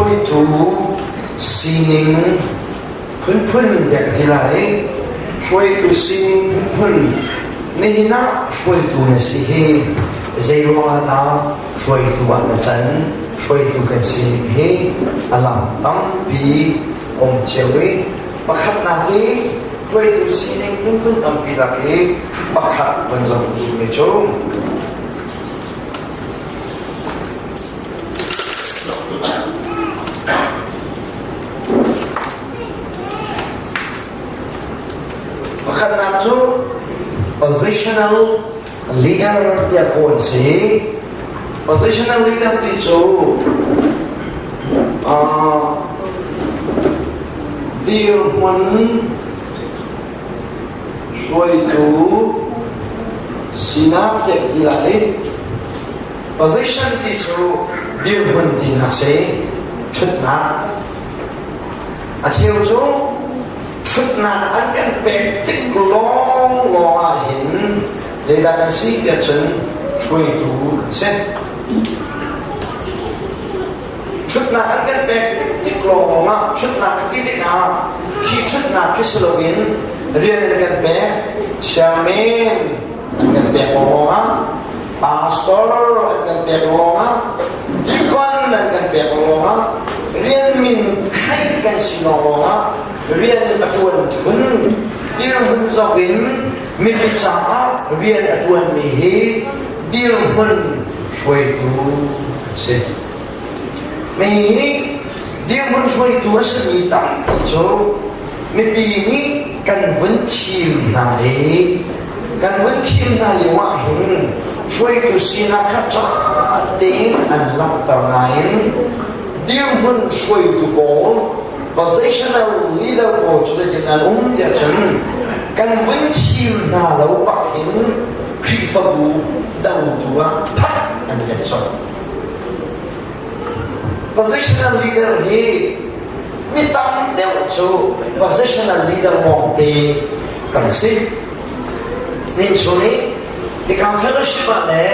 Hruaitu sining phunphun tiah ka ti lai. Hruaitu sining phunphun nihin ah hruaitu na si hi zeiruang ah dah hruaitu ah na can? Hruaitu kan sining hi a lam tampi um cio i pakhatnak hi hruaitu sining phunphun tampi lak i pakhat kan zoh duhmi cu Pakhatnak cu positional leader tiah kawh an si. Positional leader ti cu dirhmun hruaitu sinak tiah ti lai. Position ti cu dirhmun tinak si, ṭhutnak. A cheu cu ṭhutnak an kan pek tik lawnglawng ah hin zeidah kan si tiah cun hruaitu kan si. Ṭhutnak an kan pek tik tik lawnglawng ah ṭhutnak ka ti tikah khi ṭhutnak khi si loin rian an kan pek, chairman an kan pek lawnglawng ah pastor an kan pek lawngah deacon an kan pek lawngah rian min khaih kan si lawngah rian a ṭuan phun dirhmun zoh in mipi caah rian a ṭuanmi hi dirhmun hruaitu an si. Mi hi dirhmun hruaitu a simi tampi cu mipi nih kan vun thim hna i kan vun thim hna lio ah hin hruaitu sinak kha ṭha tein an langhter nain dirhmun hruaitu pawl positional leader pawl cu zeitin an um tiah cun kan vun thim hna lo bak hin Khrihfabu dotu ah phat an kan colh. Positional leader hi mi tam deuh cu positional leader lawngte kan si. Ninchun i tikang fellowship ah le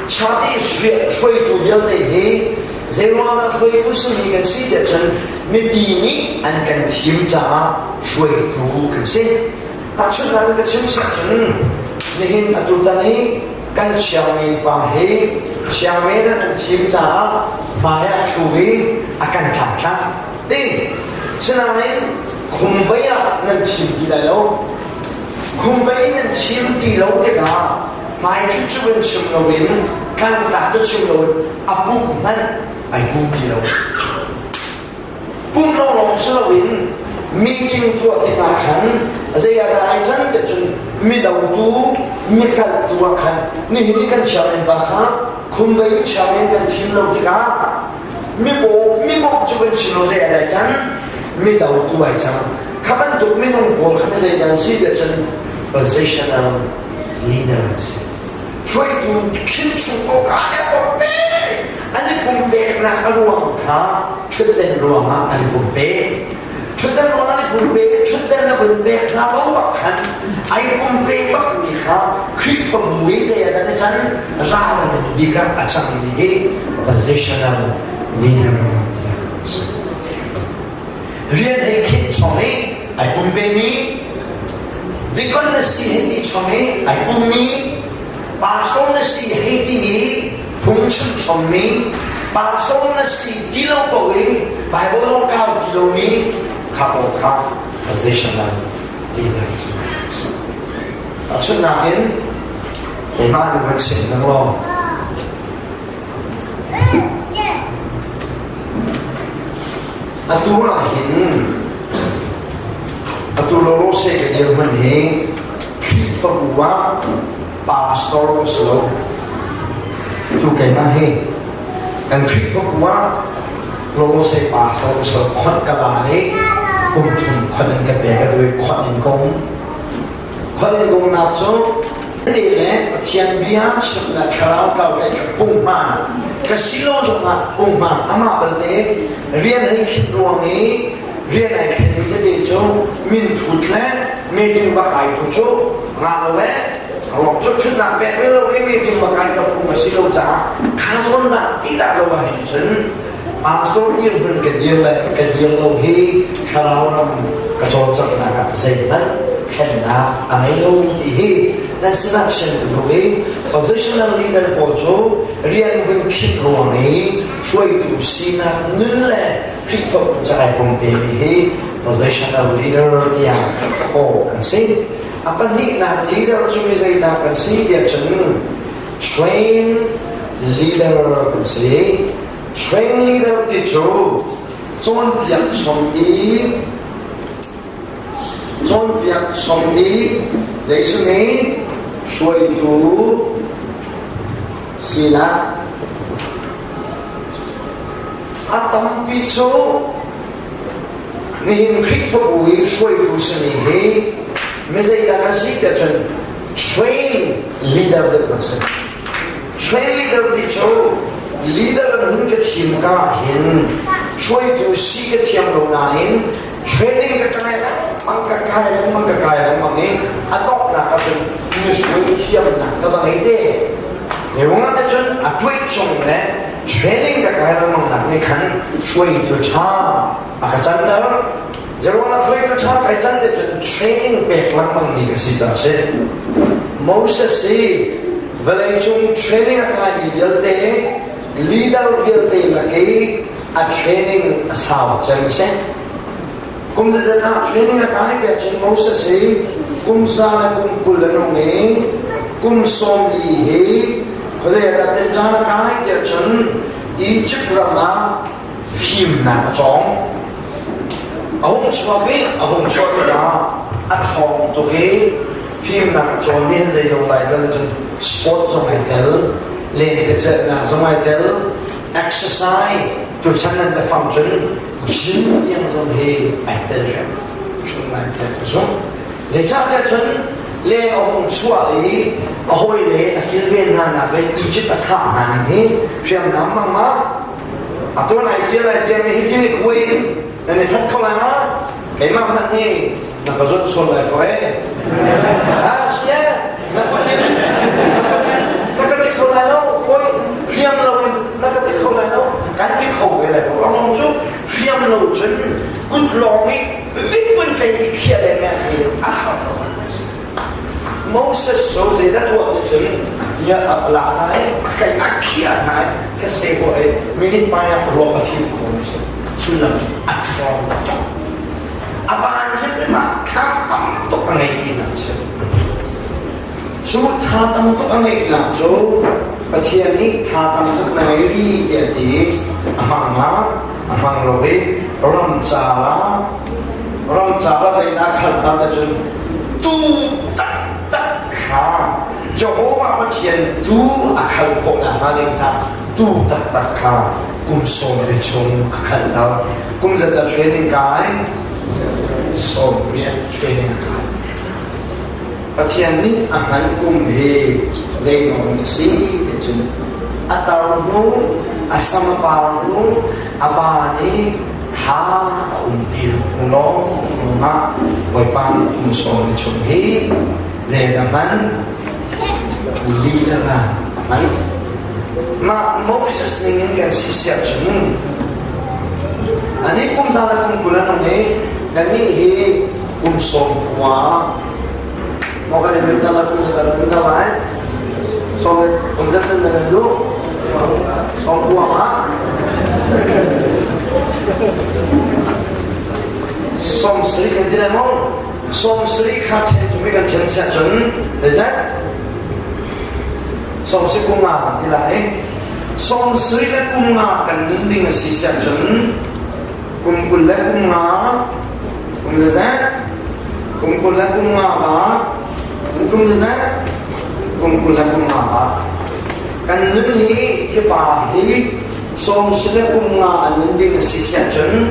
chati hruaitu vialte hi zeiruangah hruaitu simi kan si tiah cun mipi nih an kan thim caah hruaitu kan si. Tahchunhnak in ka chim siah cun nihin atutan i kan siangmi pa hi siangmi an kan thim caah hmai ah ṭhu i a kan tlangtlak ti. Sinain khumvei ah nan thim ti lai lo. Khumvei nan thim ti lo tikah hmai ṭhut cu kan chim loin tlangtlak cu chim loin a pum hmanh ai pum ti lo. Pum lawnglawng si loin meeting tuah tikah khan zei ah dah ai can ti cun mi dotu mi kaltu ah khan nihin i kan chairman pa kha khumvei chairman kan thim lo tikah mi paw mi bawk cu kan chim lo zei ah dah ai can mi dotu ai cang kha bantuk minung pawl kha zei dah an si tiah cun positional leader an si. Hruaitu thil chung awkah le pumpe an i pumpeknak a ruang kha ṭhutden ruangah an i pumpe. Ṭhutden ruangah an i pumpe, ṭhutden na vun pek hna lo bak khan ai pumpe bakmi kha Khrihfabu i zei ah dah na can ral bik ah a cangmi hi positional leader tiah a si. Rian hei khinh chom i ai pumpemi Deacon na si hei ti chom i ai pummi pastor na si hei ti i phungchim chommi pastor na si ti lo ko i Bible zong kau ti lomi kha pawl kha positional leader cu si. Tahchunhnak in keimah nih van chim hna law Atu ah hin atu lawlawse ka dirhmun hi Khrihfabu ah pastor ka si lo. Tu keimah hi kan Khrihfabu ah lawlawse pastor ka si lo. Khonh ka la i kum thum khonh in ka pek atu i khonh in ka um. Khonh in ka umnak cu te le Pathian bia chimnak thlarau tlau kai ka punghman ka si lo zongah punghman amah belte rian ei khinh ruang i rian ai khenmi tete cu min thut le meeting bak ai tu cu ngah lo e ruang cu ṭhutnak pek ve lo i meeting bak ai ka phung a si lo caah kha zawn dah ti dah lo ah hin cun. Pastor dirhmun ka dir le ka dir lo hi thlarau ram ka cawlcanghnak ah zeihmanh thlennak a ngei lo ti hi nan sinah chim ka duh i positional leader pawl cu rian hun khinh ruang i hruaitu sinak nun le Khrihfabu ca ai pumpe mi hi positional leader tiah kawh an si. A pahnihnak leader cu mi zeidah kan si tiah cun train leader kan si. Train leader ti cu cawnpiak chom i cawnpiak chom i zeisimi hruaitu sinak. A tampi cu nihin Khrihfabu i hruaitu simi hi mi zeidah an si tiah cun train leader deuh kan si. Train leader ti cu leader an hun ka thim ka hin hruaitu si ka thiam lo nain training ka kai lengmang ka kai lengmang ka kai lengmang i a donghnak ahcun mi hruai thiamnak ka va ngei te. Zeiruangah te cun a tuai chung le training ka kai lengmang nak nih khan hruaitu ṭha a ka canter. Zeiruangah hruaitu ṭha kai can te cun training pek lengmang mi ka si caah a si. Moses hi vawleicung training a kaimi vialte leader vialte lak i a training a sau cem a si. Kum zeizat ah training a kai tiah cun Moses hi kum za le kum 20 a nung i kum 40 hi khuazei ah dah caan a kai tiah cun Egypt ram ah fimnak a cawng. A hung chuak i a hung chuah tikah a ṭhawng tuk i fimnak a cawnmi hin zeizong lai tel cun sport zong ai tel, lentecelhnak zong ai tel, exercise tuchan nan biafang cun gym tiang zong hi ai tel hrim hrim lai tiah ka zumh. Zeicahtiah cun le a hung chuah i a hawile a kilven hna nak le Egypt a thah hna ning hi hriamnam mangma a tuan ai tial ai tial mi hi ti kuai in nan i that kho lai ma keimah hmanh hi na ka zawt sual lai fo e ah sia na kutin na kutin na ka ti kho lai lo foi hriam lo in na ka ti kho lai lo kan ti kho ve lai lo rong cu hriam lo cun kut lawng i vipun tlei i khiah le meh hi a har ko. Moses cu zeidah tuah ti cun ya a la hna i a kai a khiah hna i thetse ko i minute hmai ah ruak a fim kho mi si. Sullam cu a ṭhawng tuk. A baan hrimhrim ah thla tam tuk a ngei tinak a si. Cu tha tam tuk a ngeihnak cu Pathian nih tha tam tuk na ngei ri tiah ti a hmang ma a hmang lo i ram car ah ram car ah zeidah khalh ta cun tu taktak kha Jehovah Pathian tu a khalh khawh nakhnga ding caah tu taktak kha kum 70 chung a khalh ter. Kum zat ah training kai 80 training a kai. Pathian nih a hman kum hi zeinawn a si ti cun a tar hnu, a sam a par hnu, a pa nih tha a um ti lawng ah Bawipa nih kum sawm chung hi zeidah hman leader ah a hman. Mah Moses ning in kan si siah cun ani kum za le kum 20 a nung i kannih hi kum 19 maw kan i nun la kum za la nun lai sawm kum zat nan nan duh 19 ma 70 kan ti lai maw 70 kha ṭhen tumi kan ṭhen siah cun zeizat 70 kum nga kan ti lai 70 le kum nga kan nun ding a si siah cun kum 20 le kum nga kum zeizat kum 20 le kum nga ba kum zeizat kum 20 le kum nga ba kan nun hi hi pa hi 70 le kum nga a nun ding a si siah cun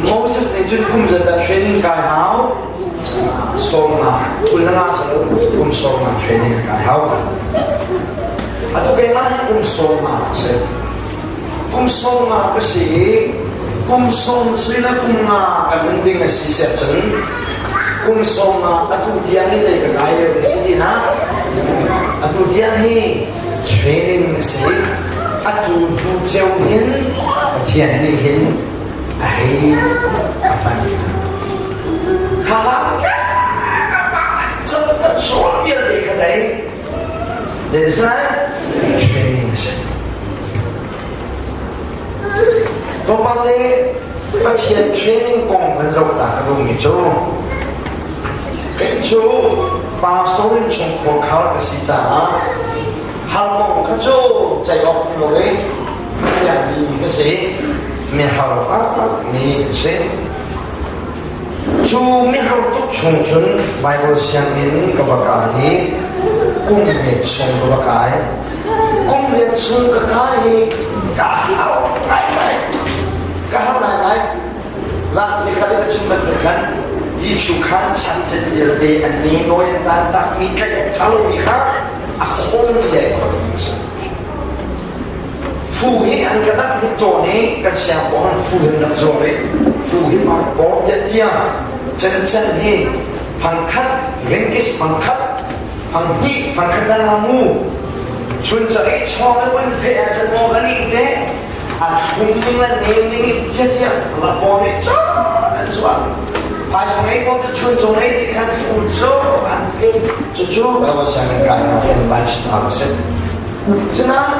Moses nih cun kum zat dah training kai hau 50 25 sa lo kum 50 training kai hau atu keimah hi kum 50 ka si kum 50 ka si i kum 70 le kum nga ka nun ding a si siah cun kum 50 atu tiang hi zei ka kai lio ka si ti na atu tiang hi training a si. Atu hnu ceu hin Pathian nih hin a hei a hman. Kha kan sual vialte kha zei? Zei Training a si. Tlawmpal te Pathian training kong kan zoh ta ka duhmi cu kei cu pastor in chungkhur khar ka si caah har kong kha cu ceih awk um lo i mi ka si mihar mi ka si. Cu mihar tuk chung cun Bible sianginn ka va kai i kum riat chung ka va kai. Kum riat chung ka kai hi ka hau ngaingai. Ka hau ngaingai. Zan ni khat ka chim bantuk khan Jesuh khan chan te vialte an ni nawi an tan tak mi tlaih awk ṭha lomi kha a khawm mi ai khawm mi si. Fu hi an ka dangh hnik tawn i kan siangpaw an fu hin rak zuar i fu hi mang bawr tiah chan chan hi fangkhat ringkis fangkhat fanghnih fangkhat dang a mu chun ca i chawng i van fe ahcun maw kan ing te a thlum ning le nem ning i tiah tiah la paw nih cun an zuar phaisa ngei pawl cu chun cung ei ti khan fu cu an fim cucu ka sianginn kai nak in lifestyle a si. Cunain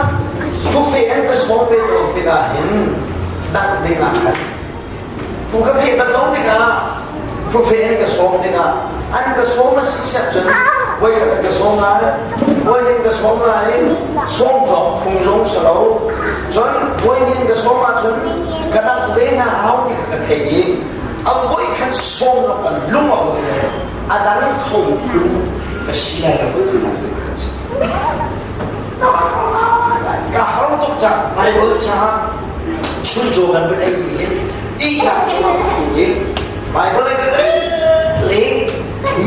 fufe an ka sawm ve tawn tikah hin dangh ding ah khan fu ka feh bal lo tikah fufe an ka sawm tikah an ka sawm a si siah cun voikhat an ka sawm lai, voihnih an ka sawm lai, sawm cawk phung zong si lo. Cun voihnih an ka sawm ahcun ka dangh ve hna hau ti kha ka theih i a voikhat sawm lo ka lung a um a dang kho phun ka si lai lo ka Ka har tuk cang. Bible caah chuncaw kan vun ei ti hin ihnak cungah ka ṭhu i Bible ai ka le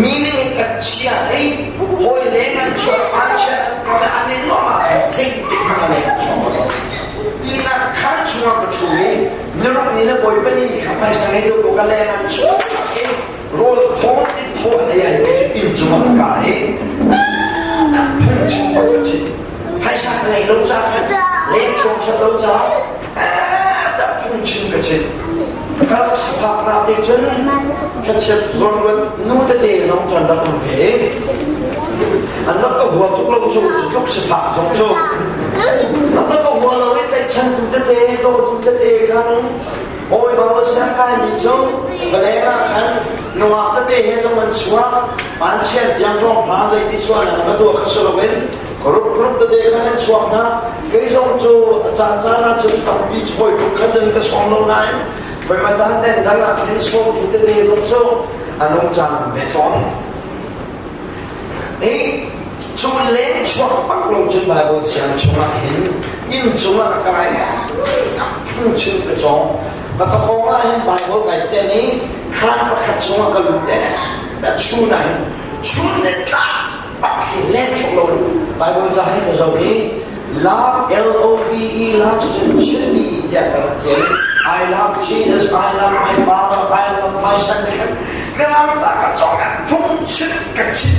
meaning in ka chia i hawi leng an chuak an chia ko le an i nuam ah zeitik hmanh a leng chuak lo. Ihnak khan chungah ka ṭhu i niruk ni le Bawipa ni kha phaisa ngei deuh ko ka leng an chuak i rawl thawn in thawn ei ai cu inn cungah ka kai i phungchim bak ka chim. Phaisa ka ngei lo ca khan leng chawm sat lo ca dah phungchim ka chim. Ka rak sifak na te cun thlachiat zawn nu tete zong cun rak um ve. An rak ka hua tuk lo cu tluk sifak zong cu. An rak ka hua lo i tlaihchan tu tete dawtu tete khan Hawi bang siang kaimi cu valeng ah khan nungak tete he zong an chuak. Vanchiat tiang rawng hna zeiti sualnak va tuah kha si loin rup rup tete khan an chuak hna. Kei zong cu a caan caan ah cun tampi hawi tluk khan cun ka sawm lo nain hawi ma caan den dang ah khin sawmtu tete zong cu a nungcang ve tawn. Hi cu leng chuak bak lo cun Bible siang chungah hin inn cungah ka kai phungchim ka cawng. Ka takawng ah hin Bible kai ten i khaan pakhat chungah ka lut eh ta chun ah hin chun le tlak bak hi leng chuak lo in Bible ca hin ka zoh i love L O V E love cun chimmi tiah ka rak tial. I love Jesus, I love my father, I love my son. Mirang ca ka cawng ah phungchim ka chim.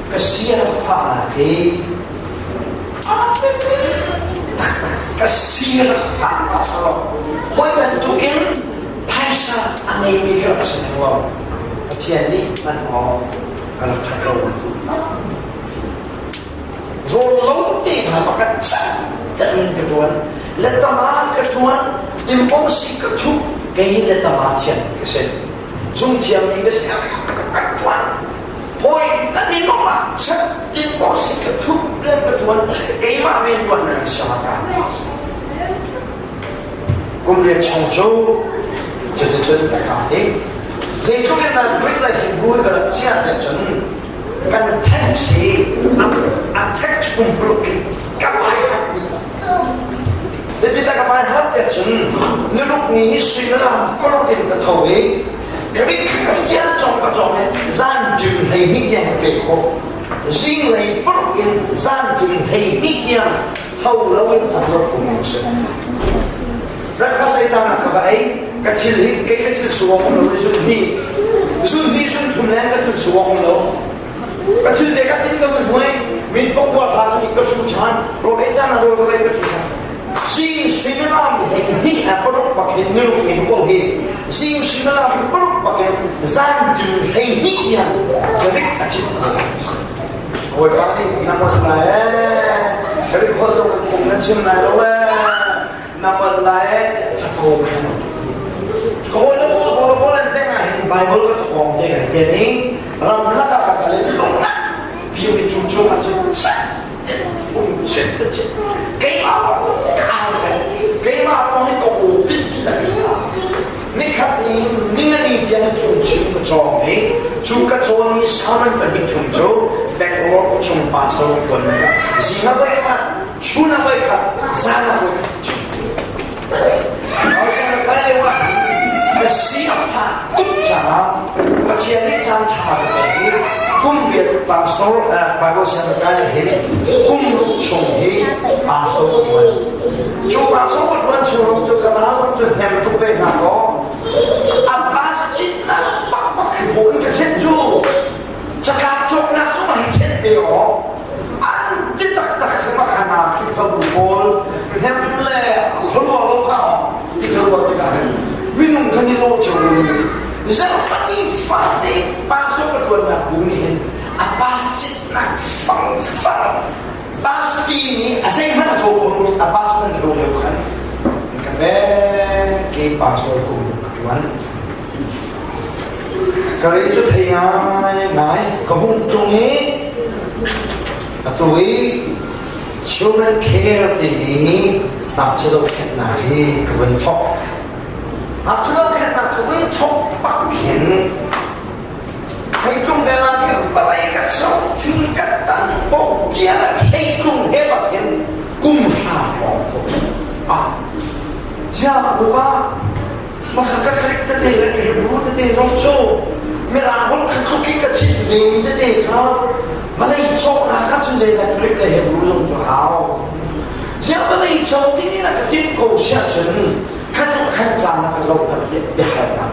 Ka sia fahnak hi ka sir fahnak lo. Hawi bantukin phaisa a ngeimi kha ka si lo. Pathian nih hman awk ka rak ṭhat lo bantuk. Rawl lo te hna pakhat chan in ka ṭuan. Letama ka ṭuan, timpawng si ka thup, kei letama thiam ka si. Zung thiammi ka si, ka ṭuan. Hawi nan i lawmh ah chan timpawng si ka thup rian ka ṭuan, keimah rian ṭuan nan siang ka. Kum riat chung cu cuticun ka kaa i zeitluk in dah Greek le Hebrew ka rak chiah tiah cun kan tax hi a tax pumpuluk in ka pai hat dih. Zeitindah ka pai hat tiah cun nuluk ni hi suimilam paruk in ka tho i Greek ka vial cong ka cong i zan ṭim 12 tiang ka pek khawh. Zinglei paruk in zan ṭim 12 tiang tho loin cangzor phung a si. Breakfast ei caan ah ka va ei, ka thil hi kei ka thil suak um lo i zun hnih, zun hnih zun thum leng ka thil suak um lo. Ka thil te ka tin ka hnuai, min pok tuah hlan in ka hru ṭhan, rawl ei caan ah rawl cit ko. Bawipa nih na molh lai ee, Khrih zong in phung na chim lai lo ee, na molh lai ee tiah capo khan a ti. Ka hawi le pawl pawl an teng ah hin Bible ka kong te kai te ni ramlak ah ka kal in lungnak piu i cu chung ah cun chat um chet te chet keimah lawng kaan kan keimah lawng hi ka aw pit la nikhat ni ningani tiang phungchim ka cawng i cu ka cawnmi sermon pahnih thum cu Bangalore khuachung pastor ka ṭuan lai zing ah voi khat chun ah voi khat zan ah voi khat chim. Hausa kai lio ah ka si a fah tuk caah Pathian nih caan ṭha ka pek i kum riat pastor Bible center kai hin kum ruk chung hi pastor ka ṭuan. Cu pastor ka ṭuan chung cu ka ra zong cu hnem tuk ve hna kaw a bus citnak bakbak khi phone ka ṭhen cu catlap cawknak zong ah hi ṭhen ve awk an ti taktak si makhana Khrihfabu pawl hnem le khuaruah lo kha ti ka ruah tikah hin minung kan i lawh cio mi zarhpani fate pastor ka ṭuannak bu nih hin a pas citnak fangfang paspi nih a zeihmanh a caw kho lomi a pas man ka lio khan ka pe ke pastor kum ka ṭuan. Ka re cu thei ngaingai ka hung tlung i atu i children care timi ngakchia zohkhenhnak hi ka vun thawk. Ngakchia zohkhenhnak ka vun thawk bak hin theitlung vel ah khin palei ka so thing ka tan poh bia theitlung he bak hin kum hra hrawng ko ah ziah upa. Maka ka Greek tete le ka Hebrew tete zong cu Mirang holh kha tluk i ka chimh vemi tete kha vawlei cawhnak ah cun zeidah Greek le Hebrew zong cu hau. Ziah vawlei caw ding in a ka timh ko siah cun kha tluk khan caan a ka zohter tiah biahalnak.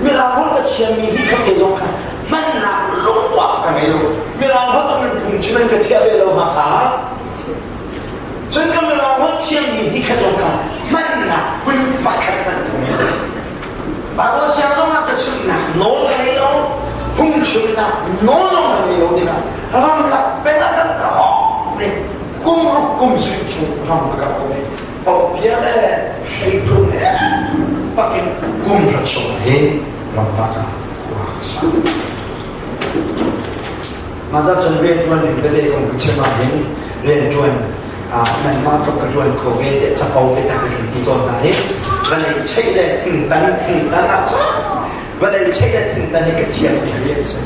Mirang holh ka thiammi hi kha te zong kha hmannak lungwah ka ngei lo. Mirang holh zong in phungchim in ka thiah ve lo hna. Cun ka mirang holh thiammi hi kha zong kha hmannak hun pakhat hmanh ka ngei lo. Bible siang zong ah ka chimnak nawl ka ngei lo, phungchimnak nawl zong ka ngei lo tikah ramlak peng ah kan ka ne kum ruk kum sui chung ram ka kap ko Paupia le hreitlung he pakin kum ra chung hi ramvak ah khua ka sa. Mah cun rianṭuan ning tete kong ka chim ahhin rianṭuan nanmah tluk ka ṭuan kho ve tiah capo biatak ka kan ti tawn hna hi vawlei cheih le thingtan thingtan ah cun vawlei cheih le thingtan hi ka thiam mi rian si.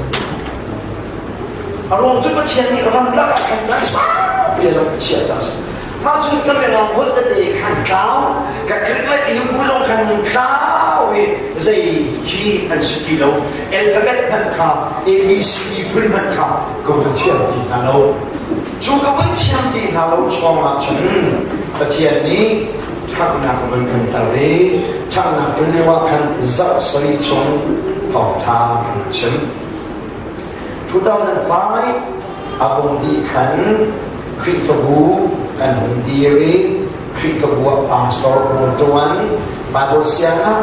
A ruang cu Pathian nih ramlak ah khan caan saupi a rak ka chiah ta si. Mah cun ka mirang holh tete khan tlau, ka Greek le Hebrew zong khan tlau i zei hi an si ti lo. Alphabet hmanh kha A B C D phun hmanh kha ka vun thiam ti hna lo. Cu ka vun thiam ti hna lo chawng ah cun Pathian nih ṭhanghnak a vun kan ter i ṭhanghnak ton lio ah khan zarh sarih chung thawngṭha kan rak chim. 2005 a vung dih khan Khrihfabu kan hung dir i Khrihfabu ah pastor hung ṭuan, Bible siang ah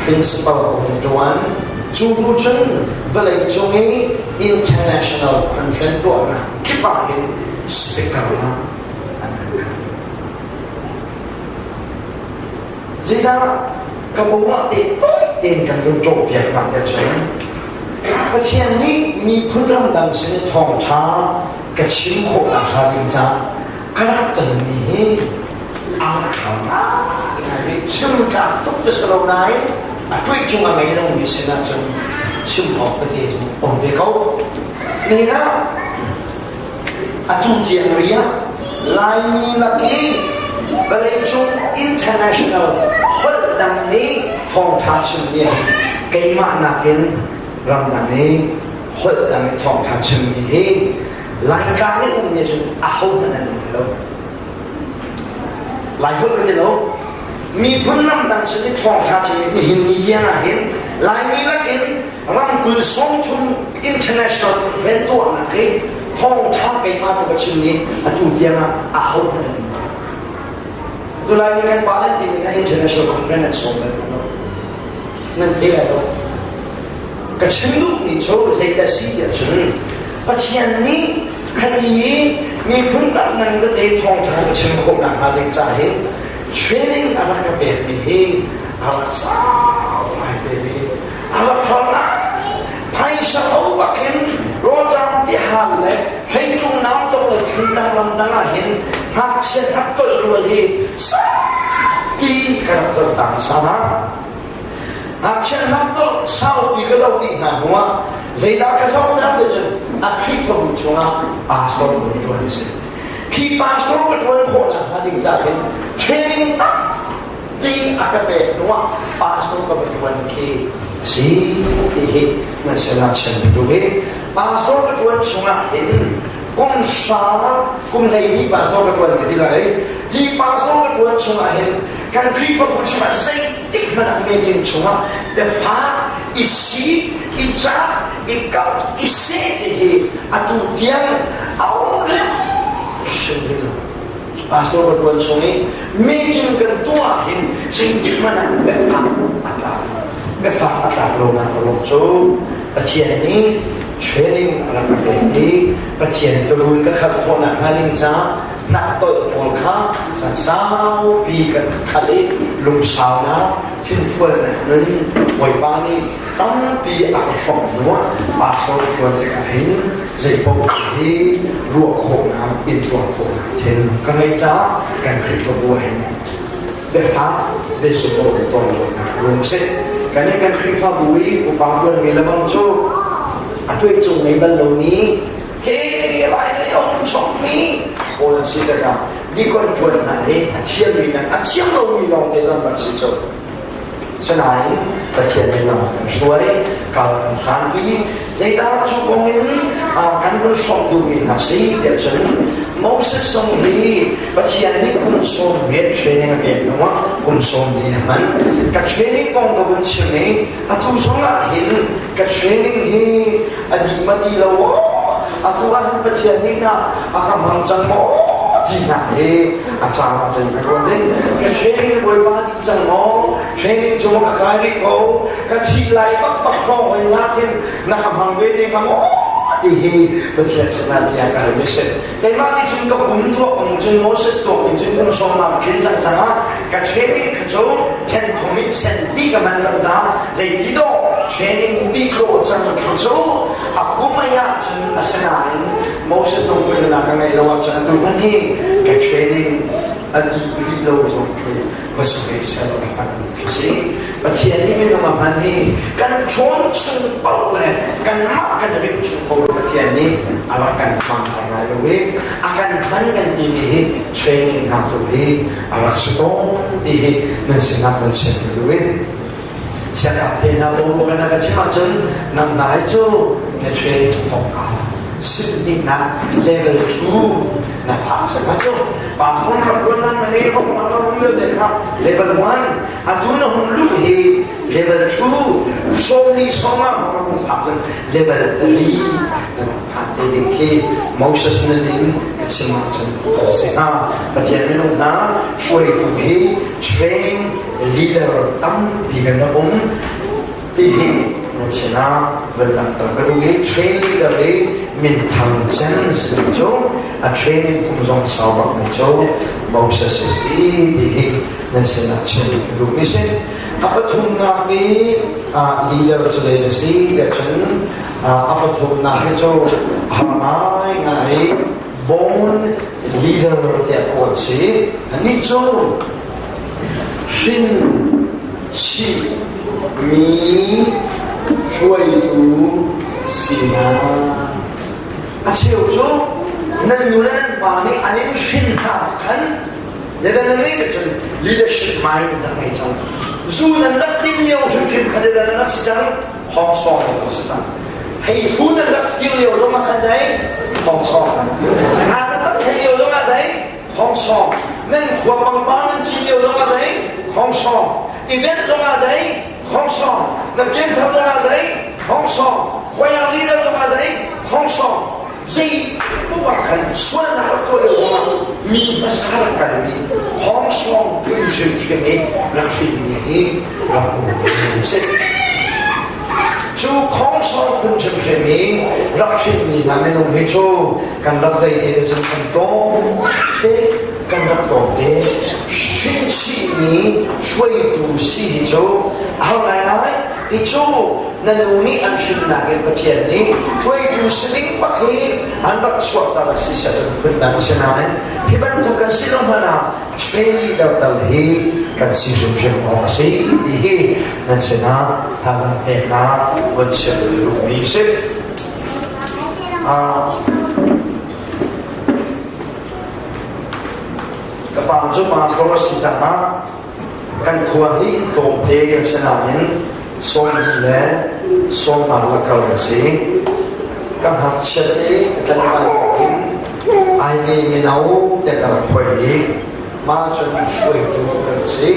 principal hung ṭuan. Cu hnu cun vawleicung i international conference tuahnak kip ah hin speaker ah an rak kal. Zeidah ka bung ah te tawi tein kan vun cawhpiak hna tiah cun Pathian nih miphun ramdang sin i thawngṭha ka chim khawh nakhnga ding caah ka rak tonmi hi a rak hau ngaingai. Chim tlak tuk ka si lo nain a ṭuih cung a ngei lomi sinah cun chim awk tete cu um ve ko. Nihin ah atu tiang ri ah Laimi lak i vawleicung international holh dang nih thawngṭha chimmi ah keimah nakin ramdang i holh dang i thawngṭha chimmi hi Laitlang i ummi cun ahohmanh an ti lo. Lai holh ka ti lo. Miphun ramdang sin i thawngṭha chimmi nihin ni tiang ah hin Laimi lakin ramkul sawmthum international conference tuahnak hi thawngṭha keimah tu ka chim i atu tiang ah ahohmanh an um Tulai ni kan pa nan timi na international conference an sawm bal lo nan thei lai lo. Ka chim duhmi cu zeidah si tiah cun. Pathian nih khati i miphun dang ngan tete thawngṭha ka chim khawh nakhnga ding ca hin training a rak ka pekmi hi a rak sau ngai te mi a rak har ngai. Phaisa lo bak hin rawlṭam ti hal le hreitlung nautok le thingtang ramdang ah hin ngakchia hnak tolh rual hi saupi ka rak zoh ta hmasa hna. Ngakchia hnak tolh saupi ka zoh dih hna hnuah zeidah ka zoh ter ti cun a Khrihfabu chungah pastor ka ṭuan a si. Khi pastor ka ṭuan khawh nakhnga ding ca hin training tampi a ka pek hnuah pastor ka va ṭuan khi a si ti hi nan sinah chim ka duh i pastor ka ṭuan chungah hin kum hra kum 12 pastor ka ṭuan ka ti lai. Hi pastor ka ṭuan chungah hin kan Khrihfabu chungah zeitik hmanh ah meeting chungah biafak i si i cak i kap i seh ti hi atu tiang a um hrimhrim rih lo. Pastor ka ṭuan chung i meeting kan tuah hin zeitik hmanh ah biafak a tlak biafak a tlak lonak a ruang cu Pathian nih training a rak ka pek i Pathian turuun ka khalh khawh nakhnga ding caah hnahtolh pawl kha caan saupi kan khalh i lungsaunak thinfualnak nun Bawipa nih tampi a ka hrawmh hnuah pastor ṭuan tikah hin zeipaoh hi ruah khawhnak intuar khawhnak thil ka ngei caah kan Khrihfabu ah hin biafak biasupo in tuar lonak ruang a si. Kan i kan Khrihfabu i upa ṭuanmi lebang cu a ṭuai cung ngei bal lomi he lai lei a hung chawkmi pawl an si tikah dikon ṭuan hna hi a thiammi le a thiam lomi lawng te zong rak si cu. Sinain Pathian nih lam a kan hruai, kal kan hlanpi. Zeidah cu kong in kan vun hrawmh duhmi hna si tiah cun Moses zong hi Pathian nih kum 18 training a pek hnuah kum 40 a hman. Ka training kong ka vun chim i atu zong ah hin ka training hi a dih ma dih lo atu ah hin Pathian nih tah a ka hmang cang maw ti hna hi a caan ah cun ka ruat ding. Ka training Bawipa dih cang maw? Training cu ka kai rih ko. Ka thih lai bak bak hrawng hoi nakin na ka hmang ve te hnga maw ti hi Pathian sinah bia ka hal mi si. Keimah nih cun ka kum tuak ning cun Moses tuak ning cun kum sawm nga ka tlin cang caah ka training kha cu then thum in sen ti ka man cang caah zeiti dawh training ti khawh cang kha cu a kum ai ah cun asinain Moses lungputnak ka ngeih lo ahcun atu hmanh hi ka training a dih rih lo zong khi va si ve seh law hman khi si. Pathian nih minung a hman hi kan ṭhawn chung paoh le kanmah kan rin chung paoh Pathian nih a rak kan hmang ngai ngai lo i a kan hman kan timi hi training hna tu hi a rak si tawn ti hi nan sinah kan chim duh i siangak te hna bo kan ka chim ahcun nangmah hi cu na training thawk ka sihniknak level 2 na phak sang ma cu pa thon rak ruan nan mani rong ma rong vialte kha level 1 atu na hung lu hi level 2 sawmli sawma hung phak cun level 3 na phak te ding khi Moses nun in ka chim ahcun a si hnga. Pathian minung hna hruaitu hi train leader tampi kan rak um ti hi nan sinah van langhter ka duh i train leader i minthang cem na si mi cu a training kum zong sau bak mi cu Moses a si ti hi nan sinah chim ka duh mi si. A pathumnak i leader cu zei na si tiah cun a pathumnak hi cu a har ngaingai born leader tiah kawh an si. Anih cu hrin chih mi hruaitu sinak. A cheu cu nan nu le nan pa nih an in hrin hna khan zeidah nan ngeih cun leadership mind nan ngei cang. Zu nan rak din lio hrimhrim kha zeidah nan rak si cang? Khongsawng nan rak si cang. Theithu nan rak fir lio zong ah khan zei? Khongsawng. Hna nan rak thei lio zong ah zei? Khongsawng. Nan khua pangpar nan cin lio zong ah zei? Khongsawng. Event zong ah zei? Khongsawng. Na pianthar zong ah zei? Khongsawng. Khuaiang leader zong ah zei? Khongsawng. Zei poah ah khan sualnak rak tuah lio zong ah mi hmasa rak kalmi khongsawng phun hrimhrim i rak hrinmi hi rak um ve a si. Cu khongsawng phun hrimhrim i rak hrinmi hna minung hi cu kan rak zei te te cun kan tlawm te, kan rak tlawm te. Hrinchihmi hruaitu si hi cu a har ngaingai. Hi cu na nu nih an hrinnak in Pathian nih hruaitu si ding bak hi an rak chuahter a si seh phundang a si nain hi bantuk kan si lo hmanh ah train leader tal hi kan si hrimhrim awk a si ti hi nan sinah thazaang peknak vun chim duhmi a si. Ka pa cu pastor a si caah kan khua hi tlawmte kan si nain sawmhnih le sawmnga lakar kan si. Ka ngakchiat i ka tlangval in ai ve mino te ka rak phuai i mah cun hruaitu kan si.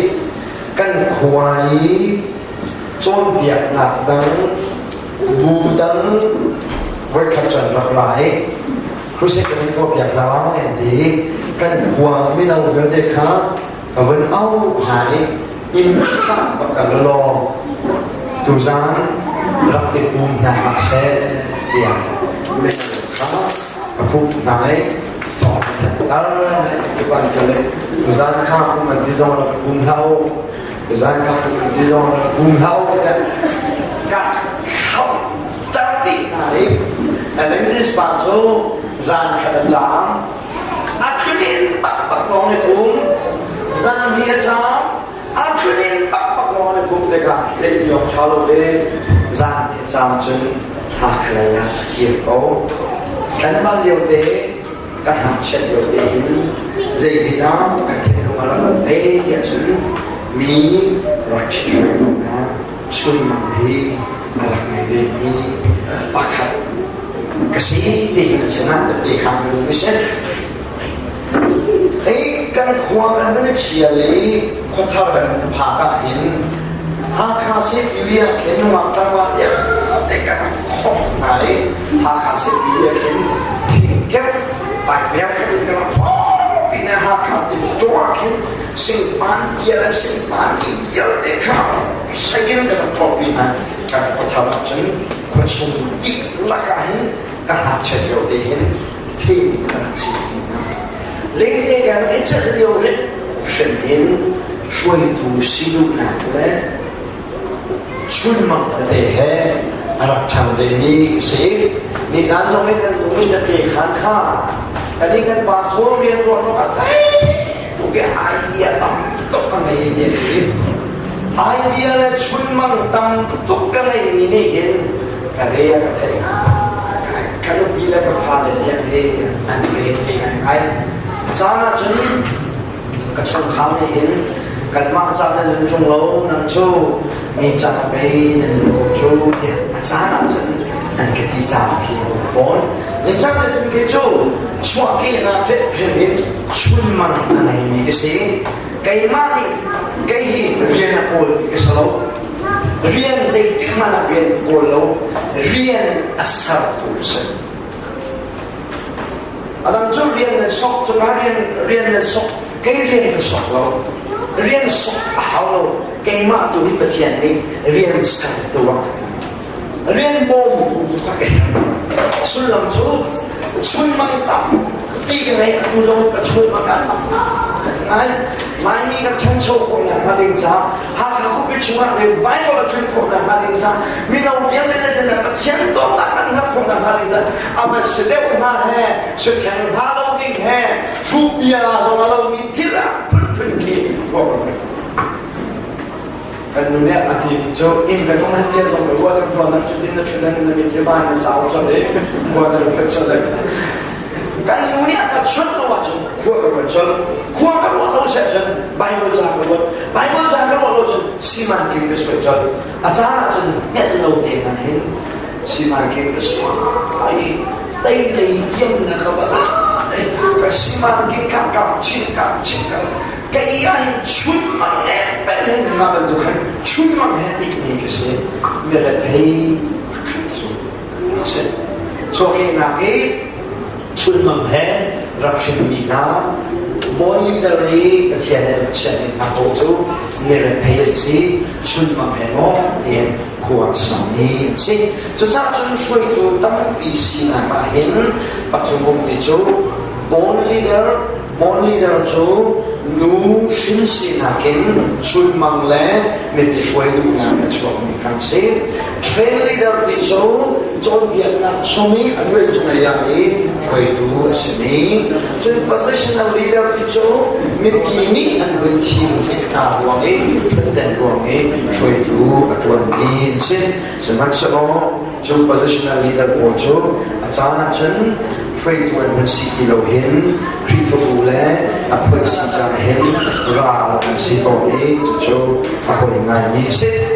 Kan khua i cawnpiaknak dang bu dang voikhat cun rak ra i crusade kan in tuahpiak hna lai an ti i kan khua mino vialte kha ka vun auh hna i inn khat bak ka law tuzaan rak i pum hna hlah seh tiah mino kha ka pumh hna i thawng ka thanh ter ka le tuzaan kha pum an ti zong rak i pum hlah u, tuzaan kha pum an ti zong rak i pum hlah u tiah ka khauh ter dih hna i evangelist pa cu zan khat a caam, a tlun bakbak lawng i pum, zan hi a caam, a tlun bakbak lawng i pum tikah theih awk ṭha lo le zan hi a caam cun Hakhalei ah a kir ko. Kanmah lio te ka ngakchiat lio te hin zeitindah ka thinlung a rak um ve tiah cun mi rak ṭhihruai duhnak chunmang hi a rak ngei ve mi pakhat ka si ti hi na sinah tette khan ka duh mi si. Hei kan khua kan van i ṭhial i khuathar kan phak ah hin Hakha Sipili ah khin nungak tlangval vialte kan rak khawmh hna i Hakha Sipili ah khin thingkep vaimer khat in kan rak khawmh pin ah Hakha tincaw ah khin singpan bia le singpan ing vialte kha sayin kan rak khawmh pi hna. Kan khuathar ah cun khuachung dihlak ah hin ka ngakchiat lio te hin thing kan rak cin hna. Lente kan i celh lio hrimhrim in hruaitu si duhnak le chunmang tete he a rak ṭhang vemi ka si. Nizan zong in kan nu in tete khan kha kan i kan pa cu rian ruah ah zei idea tam tuk a ngei mi a si. Idea le chunmang tam tuk ka ngeihmi nih hin ka re a ka theih ngai. Ka nupi le ka fale nih an he an re thei ngaingai. A caan ahcun ka chungkhar nih hin kanmah ca na nun ṭung lo, nang cu mi ca pei na nun ko cu tiah a caan ahcun an ka ti caan khi a um tawn. Zeicahtiah cun kei cu chuahkehnak hrimhrim in chunmang a ngeimi ka si. Keimah nih kei hi rian a kawlmi ka si lo. Rian zeitik hmanh ah rian ka kawl lo. Rian a sertu ka si. A dang cu rian nan sok, cuka rian rian nan sok, kei rian ka sok lo. Rian sok a hau lo. Keimah tu hi Pathian nih rian sertu ah ka hman. Rian bawmtu tu kha ka herh. A sullam cu chunmang tampi ka ngei, atu zong ka chunmang ah tam ngai. Laimi kan ṭhancho khawh nakhnga ding caah Hakha khuapi chungah revival a tlun khawh nakhnga ding caah mino vialte le na Pathian dawtnak an hngalh khawh nakhnga ding caah a va si deuh hnga he suthleng hnga lo ding he hruhbia zong a lomi thil ah phunphun khi khua kan kan nu nih a ti mi cu inn kan um han bia zong ka ruah deuh tuah nan cu tin na ṭhut nan na mit hi van na cau col i khua na ruat col kan nu nih a ka chawnh lo ahcun khua ka ruat col, khua ka ruah lo seh cun Bible ca ka ruat, Bible ca ka ruah lo cun siman king ka suai col. A caan ahcun hngelh lo te hna hin siman king ka suai i tei lei diam na ka va ka siman king ka kam chin kam chin kam kei ah hin chun mang he pen hin mah bantuk khan chun mang he ik mi ka si. Mi rethei pakhat cu a si. Chuahkehnak i chunmang he rak hrinmi hna bawi leader i Pathian nih rak chiahmi hna paoh cu mi rethei an si. Chunmang he maw tiin. Khua sami an si. Cucaah cun hruaitu tampi sinak ah hin pathum ummi cu born leader, born leader cu nu hrin sinak in chunmang le mipi hruai duhnak a chuakmi kan si. Train leader ti cu cawnpiaknak chung i a nuai cung ei ah i hruaitu a simi. Cun positional leader ti cu mipi nih an vun thim tik hna ruang i ṭhutden ruang i hruaitu a ṭuanmi an si. Sihmanhsehlaw cu positional leader pawl cu a caan ahcun hruaitu an hun si ti lo hin Khrihfabu le a phoih si cang hin ral an si tawn i cucu a poi ngaimi a si.